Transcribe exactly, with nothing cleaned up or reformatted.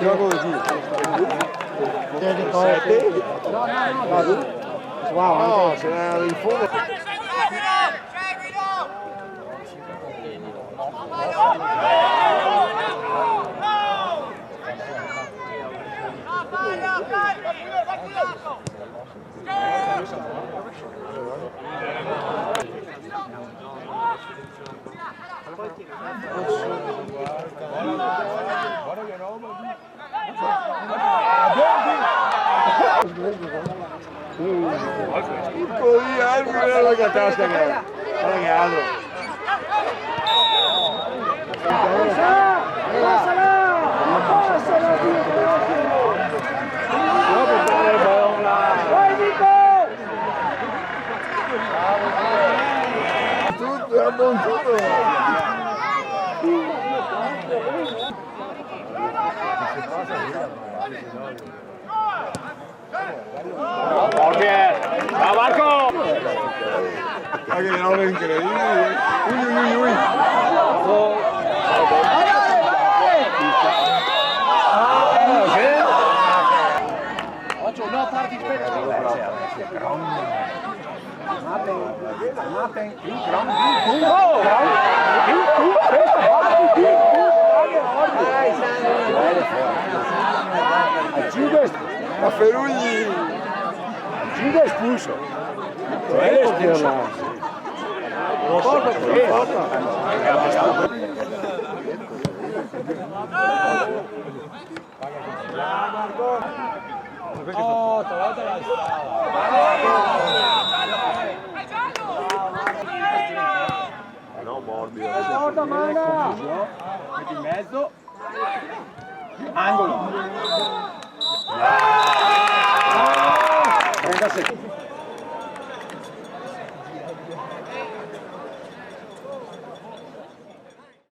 Gioco così. Sete? No, no, no. Ah, tu? Wow, no, anche se era in fondo. Così, eh, guarda che casca che è. Guarda che altro. Vai, Nico! Tutto è a bon tutto. Portier! Va, Marco! Ma che roba incredibile! Ui, ui, ui, ui! Faccio, no, parti, aspetta, aspetta. Nothing, nothing. Ma Ferugni! Giuda espulso. Rosa, rosa. Oh, stavolta la... No, morbido. Stavolta manda! Metti in mezzo. Angolo. Trentasette.